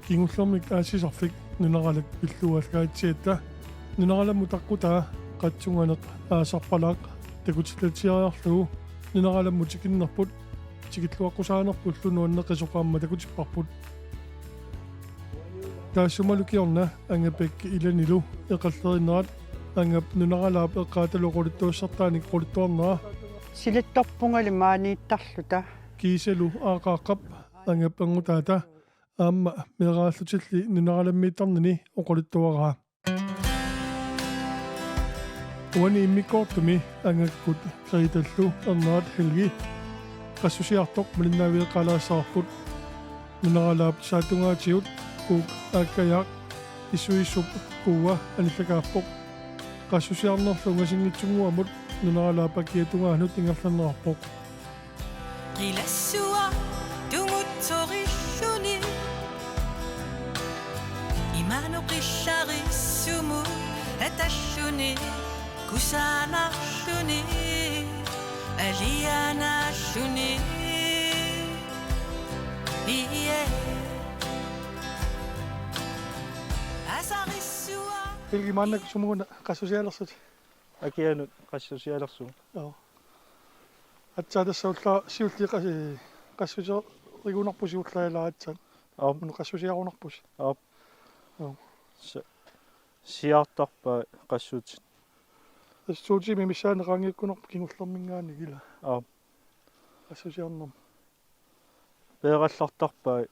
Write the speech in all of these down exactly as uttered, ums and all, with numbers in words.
Kingullermik aatsisarfik Nunaralak pilluaallakaatsiatta Nunaralammut taqqutaa qatsunganeq aasarpalaaq takutillatiariarlugu Nunaralamut tikinnerput tikilluaqqusaanerpullu nuanneqisoq aamma takutipparput. Taassumalu kingorna Angapik ilanilu eqalleriinnerat Angap Nunaralaap eqqaatalu oqaluttuassartaanik oqaluttuarnera. Silattorpungali maaniittarluta. Kiisalu Aaqaaqqap Angap angutaata aamma meeraallutilli Nunaralammiittarnini oqaluttuaraa. Uani immikkoortumi Angakkut Gretallu ernerat Helgi qassusiartoq malinnaavigeqqaalaassavarput. Nunaralaap saattungaatigut Kuuk Aakkajaaq Issuissup kuua anillakaappoq. Qassusiarnerlu ungasinngitsunnguamut Nunaralaap akiata tungaanut ingerlanneqarpoq. Qilassuaq tungutsorilluni. Imanut qillarissumut atalluni. Kusanarluni. Alianarluni. Ie. Asarissuaq. Helgi, maannakkut sumut qassusialersutit? Akianut qassusialersugut. Joo. Aatsaat tassa ullaaq siulliit qas-, qassusiarigunarpusi ullaaq ilaa aatsaat. Aap. Una qassusiarunarpusi. Aap. Joo. Si-, siaartarpai qassutit. Tassa to tiimit missaanni qaangiukkunarpoq kingullerminngaanniit ilaa. Aap. Qassusiarnermi. Peerallartarpai.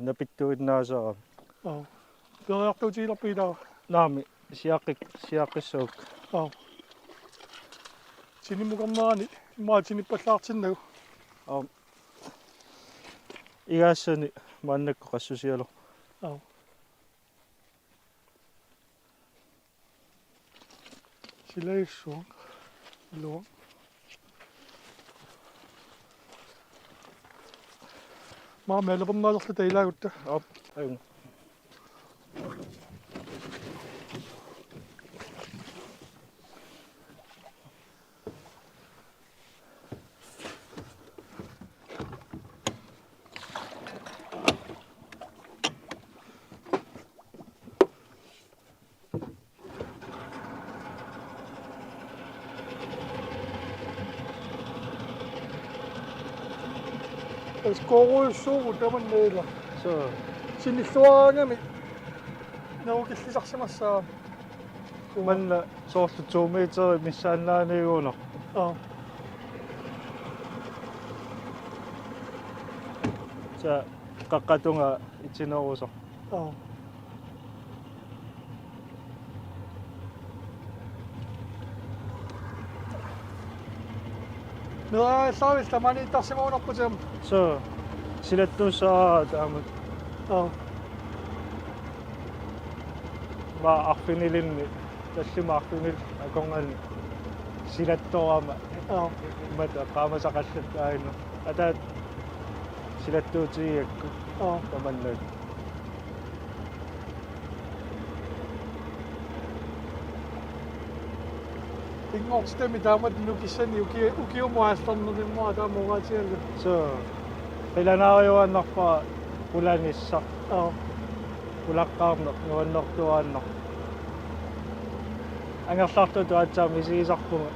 Napittuinnaasarami. Aap. Peeriartuutigilerpit ilaa? Naamik, siaqqik-, siaqqissavakka. Aap. Tinimmukarnerani immaqa tinippallaartinnagu. Aap. Igaassani maannakkut qassusialerpoq. Aap. Silagissuaq. Iluaq. Maani alapernaalerluta ilaagutta. Aap, aajuna. Skoorujussuugut tamanna ilaa. Suu. Sinilluaraangamik nerukillisarsimassaaq. Manna soorlu to meter missaannaaniiguuna. Aap. Tassa qaqqatungaa itinerusoq. Aap. Meeraallaarluta maaniittarsimagunarputit aamma. Suu. Silattuussaaq taamak. Aap. Maani arfinilinni, tallimat arfinillit akornanni silattorama. Aap. Imatut eqqaamasaqallattaarlunga. Ataata silattuutigigakku. Aap. Tamanna. Inngortitami taamatut nukissanik uki-, ukiumut aallarneq immaqa taama oqaatigalugu. Suu. Qilanaariuaannarpara qulanissaq. Aap. Qulaqqaarneq nuannertuaannarpoq. Angerlartutut aatsaat misigisarpunga.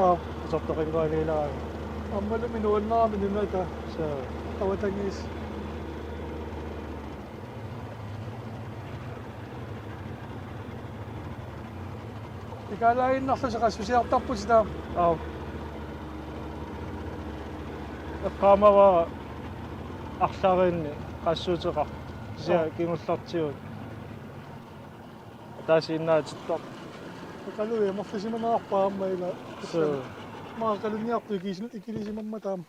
Aap. Isertoqqinnguaniilaarama. Aammalumi nuannerami nunata. Suu. Avatangiisit. Ikaalaaginnarlusi qassusiartarpusi taama. Aap. Eqqaamavara arlariinni qassuteqartoq. Kisianni Aap. Kingullertigut. Ataasiinnaatittarpoq. Oqaluit amerlisimanerarpara aamma ilaa. Suu. Maani oqalunniartut ikisi-, ikilisimammata aamma.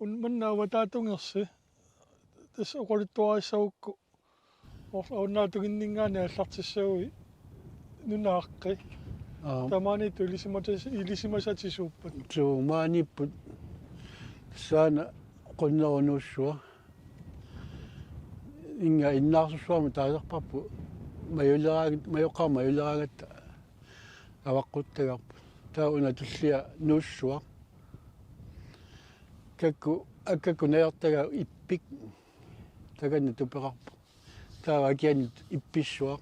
Una manna avataatungersi tassa oqaluttuarissagukku. Or-, avannaata tunginninngaanniit aallartissaguit nunaaqqi. Aap. Tamaaniittut ilisimatas-, ilisimasatisuuppat. Suu, maaniipput. Tassaana qunnerunuussuaq. Inga innaarsussuarmik taasarparput. Majuleraangat-, majoqqaarmik majuleraangatta avaqquttagarput. Taava una tullia Nuussuaq. Kakku, akkakku najortagaat Ippik. Takanna tupeqarpoq. Taava akiani Ippissuaq.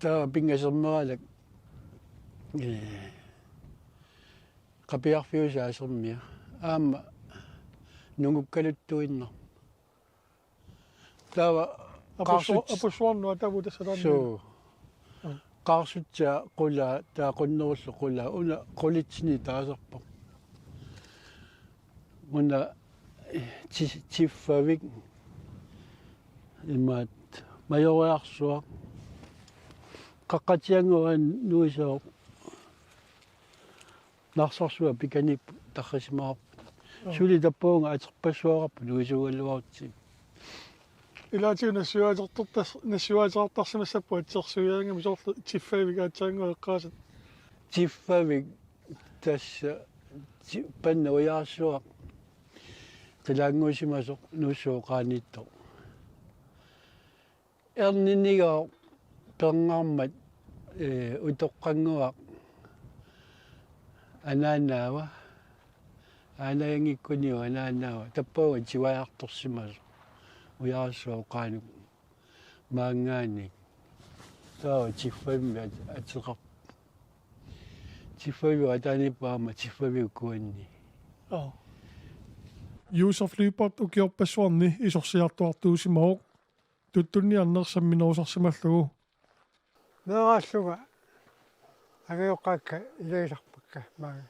Taava pingasermeralak, ee, Qapiarfiusaa Sermia. Aamma nungukkaluttuinnarpoq. Taava Apussu-, qaarsut-, Apussuarnut atagu tassa taanna. Suu. Mm. Qaarsutsia qulaa, taava qunnerullu qulaa, una qulitsinni taasarpoq. Una, eh, ti-, Tiffavik. Imaattoq Majoriarsuaq. Qaqqatiannguaq Nuisoq. Narsarsuaq pikaniippoq tarrisimaarput. Joo. Suli tappavunga aterpassuaqarput nuisuugaluarutsigit. Ilaatigut nassuiaatertas-, nassuiaateqartarsimassapput atsersuiaangamik soorlu Tiffavik aatsaannguaq eqqaasat. Tiffavik tassa ti-, Panna Ujaarsuaq qilaannguusimasoq Nuussuup qaaniittoq. Erninigoq pernarmat, ee, utoqqannguaq anaanaava, aanajangikkuniuk anaanaava, tappavunga tivajartorsimasoq, Ujaarsuup qaanut maanngaanniit. Taava Tiffavimmi at-, ateqarpoq. Tiffaviup ataaniippoq aamma Tiffaviup kuanni. Joo. Josef Lyberth ukiorpassuarni isorsiartuartuusimavoq, tuttunniarneq samminerusarsimallugu. Meeraallunga angajoqqaakka ilagisarpakka maani.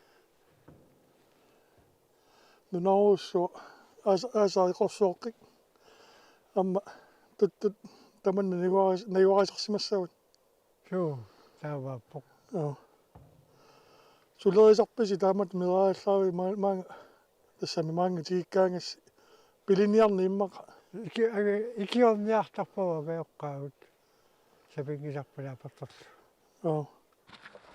Nunarujussuaq aas-, aasaq eqorsuaqqik. Aamma tuttut tamanna najugari-, najugarisarsimassavat. Suu, taamaappoq. Joo. Sulerisarpisi taamatut meeraallaavi maa-, maanga, tassami maanga tikikkaangassi piliniarneq immaqa. Iki-, age-, ikiorniartarpavut angajoqqaagut. Sapinngisarput apertorlu. Joo.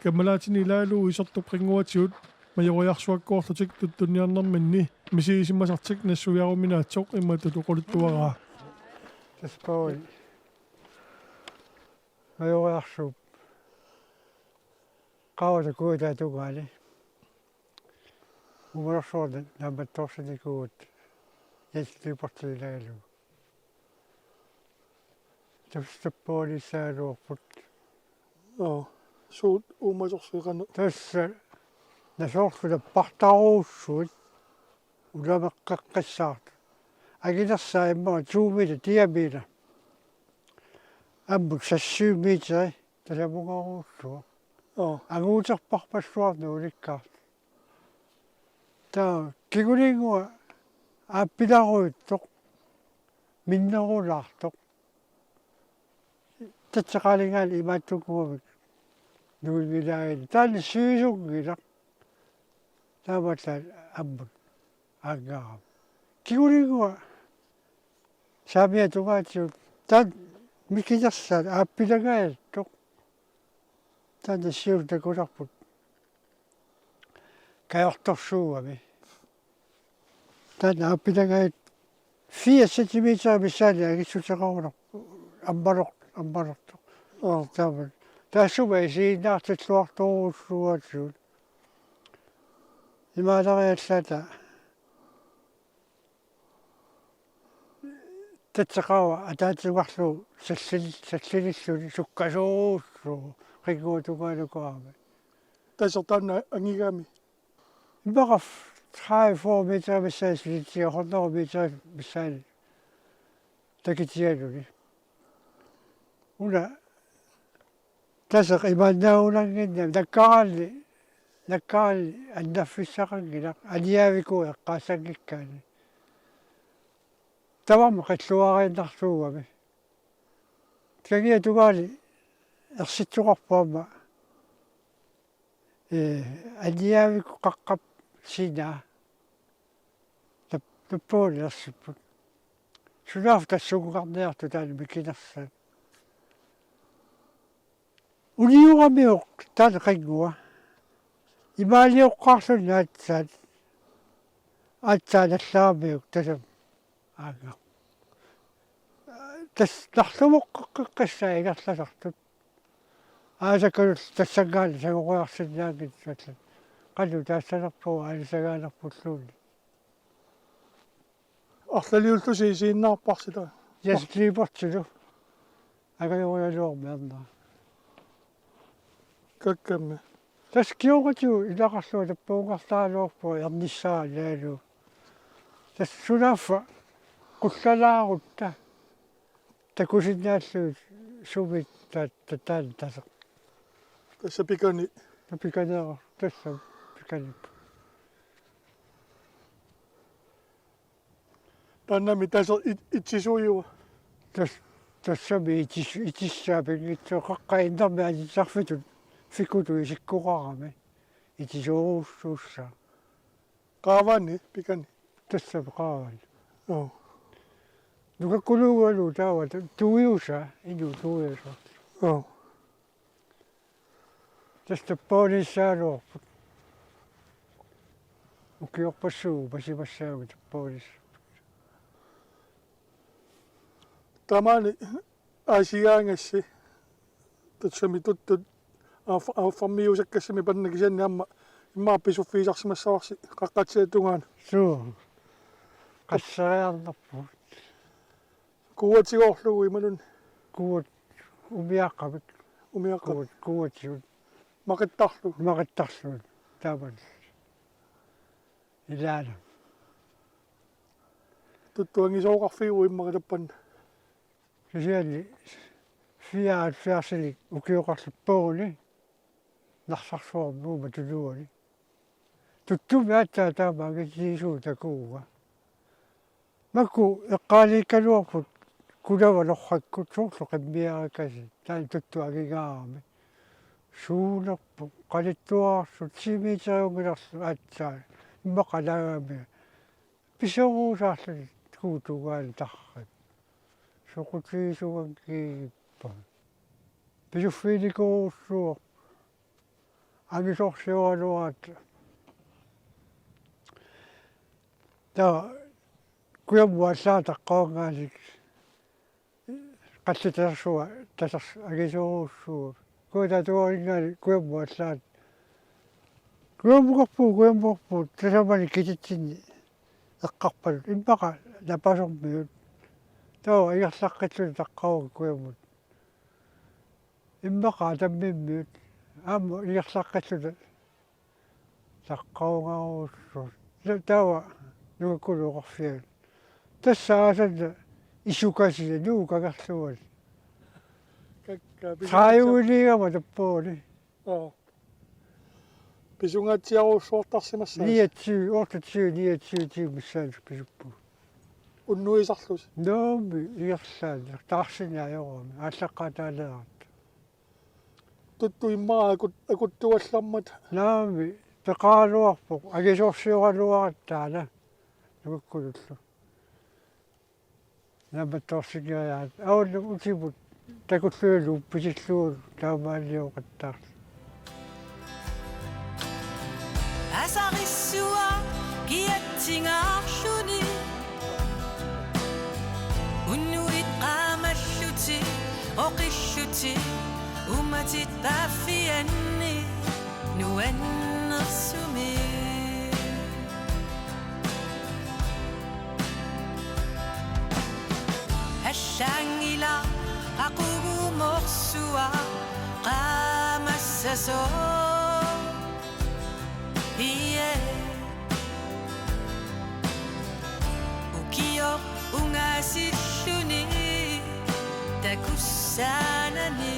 Kammalaatini ilaalu isertup qinnguatigut Majoriarsuakkoorlutik tuttunniarnerminni misigisimasartik nassuiaruminaatsoq imatut oqaluttuaraa. Tassa Pauli. Majoriarsuup qaavata kujataa tungaani. Uumalersuarni naammattoorsinikuuvugut Jens Lyberthip ilagalugu. Tassa Pauliissaagaluarput. Joo, suut uumasorsuit qanoq? Tassa nasoorlu nappartarujussuit ulameqqeqqissaartut. Anginersaa immaqa to meter diameter. Ammut seks syv meter. Tasamungaruussuaq. Joo. Anguuterparpassuarnik ulikkaartoq. Taava kingulernguaq aappilaarujuttoq, minnerulaartoq. Tatseqalingaani imaattukuumik nuivilaagini. Taanna sivisunngilaq. Taamaallaat ammut aanngaarami. Kingulernguaq saamiata tungaatigut taanna mikinersaat aappilangajattoq. Taanna siulleq takusarput. Kajortorsuugami. Taanna aappilangajattoq fire centimeter missaani angissuteqarunarpoq. Ammalor-, ammalortoq. Oo. Taama. Taassuma isiginnaartilluartorujussuugatsigu. Imaalaariallaata tatseqaruaq ataatsinnguarlugu sallil-, sallinilluni sukkasuulluni qinnguatungaanukarami. Tasertaanna angigami. Immaqa tredive meter missaani silitsiga hundrede meter missaani takitigaluni. Una taseq imaannaagunannginnami nakkaaraanni, nakkaaraanni annaffissaqanngilaq aniaavikuuvoq eqqaassanngikkaanni. Tamarmik qilluariinnarsuugami. Kangiatungaani ersittoqarpoq aamma, ee, aniaavikkut qaqqap sinaa. Tap-, tappuuli ersipput. Sunaaffa tassungarniartoq taanna mikinersaat. Unioramiuk taanna qinnguaq. Imaalioqqaarluni aatsaat. Aatsaat nallaramiuk tassami. Aanga. Tassa narlumoqqeqqissaaq ingerlasartut. Aasakkallu tassanngaanniit sangoriarsinnaanngitsut allat. Qanoq taassanerput aalisagaanerpulluunniit. Arlaliullusi isiginnaarparsi taava. Yes, kliipertilu. Angajoriaraluarmi arnaa. Kakkammi. Tassa kingornatigut ilaqarlunga tappuungartaraluarpunga ernissara ilaalu. Tassa sunaaffa qullalaarutta. Takusinnaallugit sumit ta-, ta-, taanna taseq. Tassa pikani. Ta pikaniara, tassa pikani. Taannami taseq it-, itisuujuva. Tas-, tassami itis-, itissaa pinngitsoq qaqqap innarmi anissarfitut fikutut isikkoqarami. Itisoorujussuussaaq. Qaavani, pikani. Tassami qaavani. Joo. Nukakkuluugalu taava tu-, tuiusa, inuk tuiusa. Joo. Tassa tappaaniissagaluarput. Ukiorpassuit pasimassagamik tappaaniissagaluarput. Tamaani aasigaangassi tassami tuttut aaf-, aaffarmiuusakkassamik panna kisianni aamma immaqa pisuffigisarsimassavarsi qaqqatiata tungaanut. Suu. Qasseriarnerput. Kuuatigoorlugu imaluunniit. Kuuat umiaqqamik. Umiaqqamik. Kuuat, kuuatigut. Maqittarlugu. Maqittarlugu. Taamani. Ilaana. Tuttut angisooqarfigiuk immaqa tappanna. Kisianni fireoghalvfjerdsinik ukioqarluppooruni Narsarsuarmi uuma tunuani. Tuttumi aatsaat taama angitigisumik takuuvunga. Makku eqqaaniikkaluarput kunava norrakkut soorlu qimmiarakasi taanna tuttut angingaarami. Suunerpoq qanittuarsut tiimiiteriunngilarlu aatsaat immaqa naagami. Pisoruusaarluni kuutungaani tarrip. Soqutigisugakkiippa. Pisuffiginikoorujussuuvoq. Angisoorsioraluaratta. Taava kujammut allaat taqqavanngaanniit. Qallitalersuaq tasers angisoorujussuuvoq. Kuataatuarinngaanniit kujammut allaat. Kujammukarpugut, kujammukarpugut, tasamani kititsinni eqqarpaluk. Immaqa napasormiut. Taava ingerlaqqilluta taqqavakka kujammut. Immaqa atammimmiut. Aamma ingerlaqqilluta taqqavungarujussuaq. Ta-, taava nukakkulu oqarfigaat. Tassa aasanna isukasiga nuup kangerlumali. Kakkaak, tredive-niigama tappuuni. Joo. Pisungaatsiarujussuartarsimassaasi. Niogtyve, otteogtyve, niogtyve tiimit missaanni pisuppugut. Unnuisarlusi. Naamik, ingerlaannaq. Taarsineq ajorami. Aallaqqaataaleeratta. Tuttut immaqa akut-, akuttuallarmata. Naamik, peqaraluarpoq. Angisoorsioraluaratta taanna. Nukakkulullu. Naammattoorsinnaajat. Aullu utimut takullugulu uppitillugu taamaalioqattaarlu. Asarissua kiatsingaarluni. Unnuit qaamallutik, oqillutik, umatit paaffianni, nuannersumi. Allaanngilaq, qaqugu morsuaq qaamassasoq. Ie. Ukioq ungasilluni takussaanani.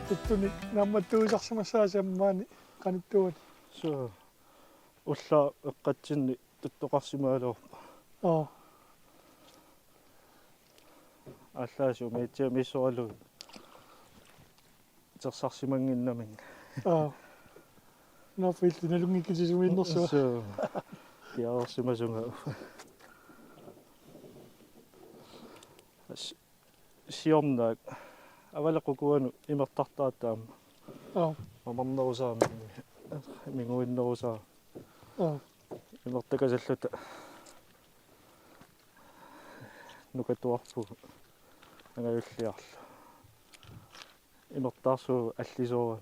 Tuttunik naammattuisarsimassaasi aamma maani qanittuani. Suu. Ullaaq eqqatsinni tuttoqarsimagaluarpoq. Aa. Allaasut umiatsiaq misissoralugu itersarsimannginnamik. Aa. Naappa illit nalunngikkit sisumiinnersuaq. Suu. Piareersimasunga. As-, siornaak avaleqqup uannut imertartaratta aamma. Aa. Mamarnerusaarami. Minguinnerusaarami. Aa. Imertakasalluta nukattuarpugut angajulliarlu. Imertarsuup allisoorami.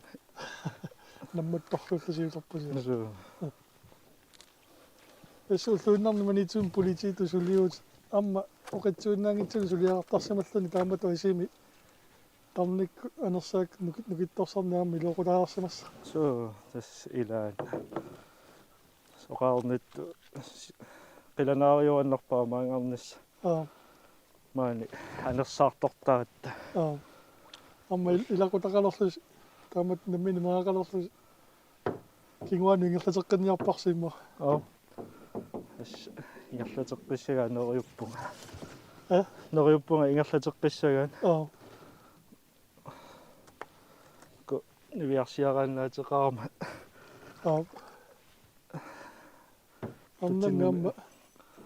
Nammattorluullusiulerpusi. Suu. Tassa ulluinnarni Maniitsumi politiitut suliuvutit aamma oqitsuinnaanngitsunik suliaqartarsimalluni taamatut asimi tarnikkut anersaakkut nuki-, nukittorsarneq aamma iluaqutaareersimassaq. Suu, tassa ilaanni. Oqarnittut qilanaariuannarpara maanngarnissaq. Aap. Maani anersaartortaratta. Aap. Aamma il-, ilaqutaqalerlusi taamatut nammineq meeraqalerlusi. Kinguaannaq ingerlateqqinniarparsi immaqa. Aap. Tassa ingerlateqqissagaa neriuppunga. Aa? Neriuppunga ingerlateqqissagaa. Aap. Ku niviarsiaraannaateqarama. Aap. Arnammi aamma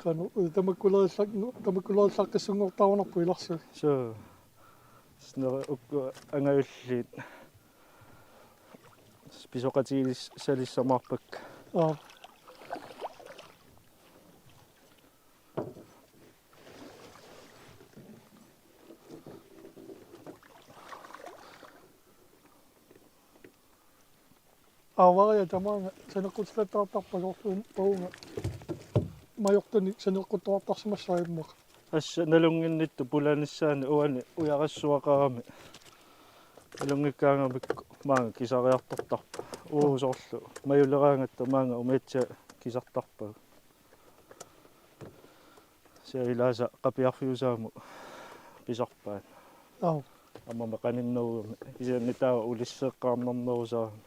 qanoq, eh, tamakkulerillaq-, tamakkulerillaqissunngortarunarpoq ilarsuaq. Suu. Sinera ukku angajulliit pisoqatigilis-, salissamaarpakka. Aap. Aavariaq tamaanga saneqqutillattaartarpa soorlu uunga majortunik saneqquttuartarsimassaaq immaqa. Tassa nalunnginnittut pulanissaannik uani ujarassuaqarami. Nalunngikkaangamikku maanga kisariartortarpaa. Uu soorlu majuleraangatta maanga umiatsiaq kisartarpaa. Kisianni ilaasa qapiarfiusaamut pisarpaat. Aap. Aamma meqaninnerugami. Kisianni taava ulisseqqaarnarnerusaarami.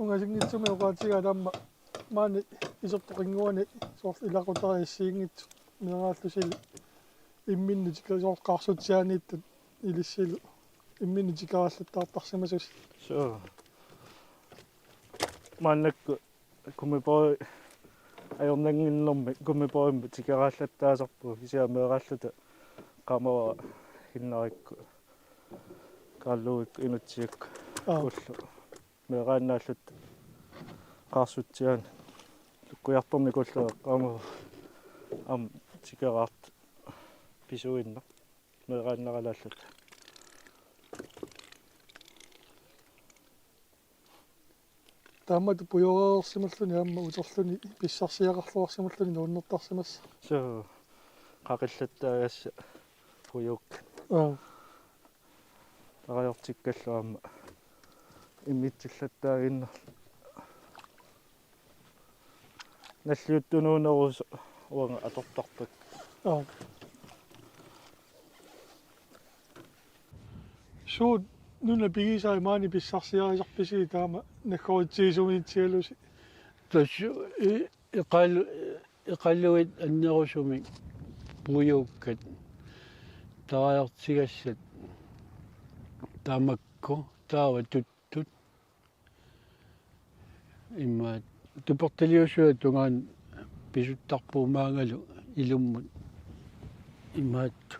Ungasinngitsumik oqaatigaat aamma maani isertoqqinnguani soorlu ilaqutariit assigiinngitsut meeraallusilu imminnut tika-, soorlu qaarsutsiaaniittut ilissilu imminnut tikerallattaartarsimasusi. Suu. Maannakkut gummibåd ajornannginnermi gummibådimut tikeraallattaasarpugut kisianni meeraalluta qaamavara Hinnarikkut Karluukkut Inutsiakkut. Aap. Ulloq meeraannaalluta qaarsutsiaani lukkujartornikuullugit qaamavara aamma tikeraartut pisuinnaq meeraannaralaalluta. Taamatut pujoreersimalluni aamma uterluni pissarsiaqarluarsimalluni nuunnertarsimassaq. Suu, qaqillattaagassat pujuukkat. Aap. Tarajortikkallu aamma immitsillattaaginnarluni. Nalliuttunuunerusoq uanga atortarpakka. Aap. Suut nunat pigisai maani pissarsiarisarpisi taama naggoritsigisuminitsigalusi? Tassa i-, iqalu-, iqaluit annerusumik pujuukkat tarajortigassat tamakku taava tuttut. Immaqa tupertaliussuaq tungaanut pisuttarpugut maangalu ilummut. Immaqa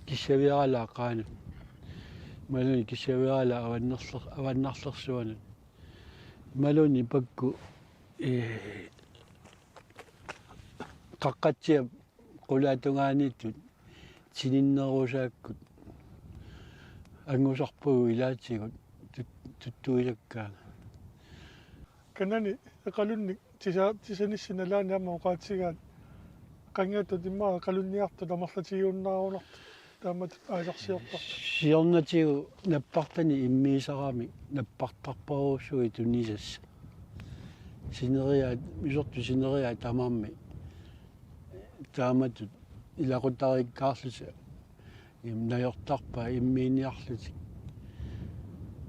kissaviaralaaq qaanut. Imaluunniit kissaviaralaaq avannerler-, avannarlersuanut. Imaluunniit pakku, ee, qaqqatsiap qulaatungaaniittut tininnerusaakkut angusarpugut ilaatigut tut-, tuttuisakkaangat. Kanani eqalunnik tisa-, tisanissinni nalaani aamma oqaatigaat qangatut immaqa eqalunniartut amerlatigiunnaarunartut taamatut aalisarsiortartut. Siornatigut nappartanik immiisaramik nappartarparujussuit tunisassat. Sineriaat, isortut sineriaat tamarmik taamatut ilaqutariikkaarlutik im-, najortarpaat immiiniarlutik.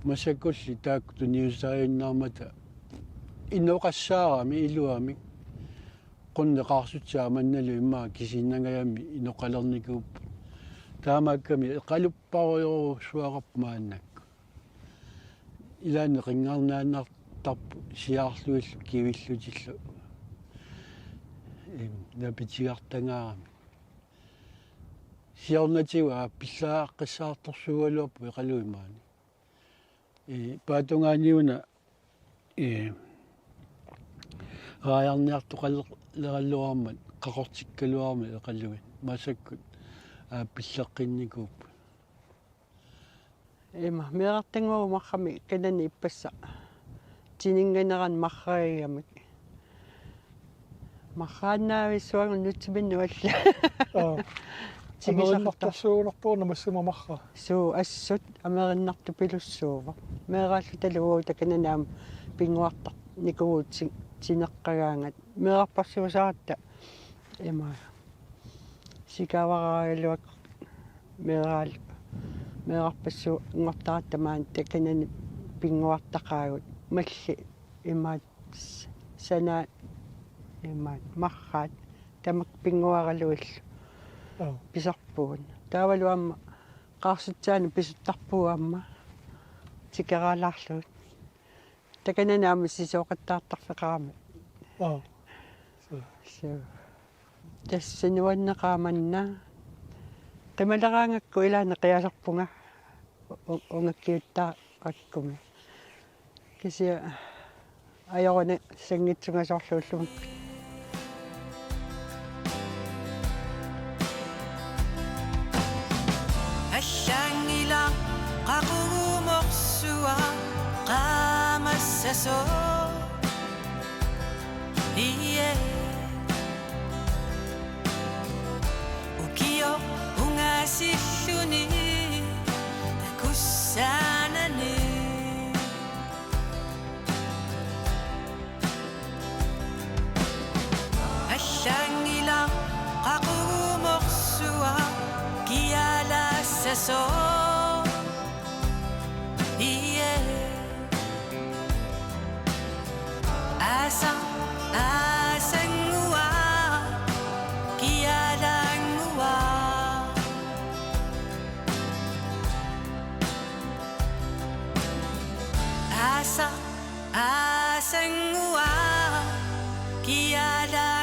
Massakkulli taakku tuniusaajunnaarmata inoqassaarami iluamik. Qunneq qaarsutsiaq mannalu immaqa kisiinnangajammi inoqalernikuupput. Taamaakkami eqalupparujorujussuaqarpoq maannakkut. Ilaanni qinngarnaannartarput siaarluillu kivillutillu. Im, napitigartagaarami. Siornatigut aappillaaqqissaartorsuugaluarpoq eqaluit maani. Ee, paatungaaniuna Ee. Raajarniartoqaleraluarmat qaqortikkaluarmat eqalugit massakkut aappilleqqinnikuupput. Ima, meerartannguagut marramik kanani ippassaq. Tininnganerani marragigamik. Marraannaavissuagut nutsiminnut alla. Aa. Tigisarta. Amerinnartorsuugunarpoq una massakkut marra. Suu, assut amerinnartupilussuuvoq. Meeraallutalu uagut takanani aamma pinnguartarnikuuvugut ti-, tineqqagaangat. Meerarpassuusaratta ima. Sikavaraagaluaq meeraal-, meerarpassuunngortaratta maani takanani pinnguartaqaagut. Malli imaat s-, sanaa imaat marraat tamakku pinnguaraluillu. Aa. Pisarpugut. Taavalu aamma qaarsutsaanut pisuttarpugut aamma tikeraalaarlugit. Takanani aamma sisooqattaartarfeqarami. Aa. Suu. Suu. Tassa nuanneqaaq manna. Qimaleraangakku ilaanni qiasarpunga u-, u-, ungakkiuttaarakkumi. Kisianni ajorunassanngitsunga soorlu ullumi. Allaanngilaq qaqugumorsuaq qaamassasoq. Ie. Ukioq ungasilluni takussaanani. Allaanngilaq qaqugumorsuaq kialaassasoq. Ie. Aasaq, aasannguaq, kialaannguaq. Aasaq, aasannguaq, kialaannguaq.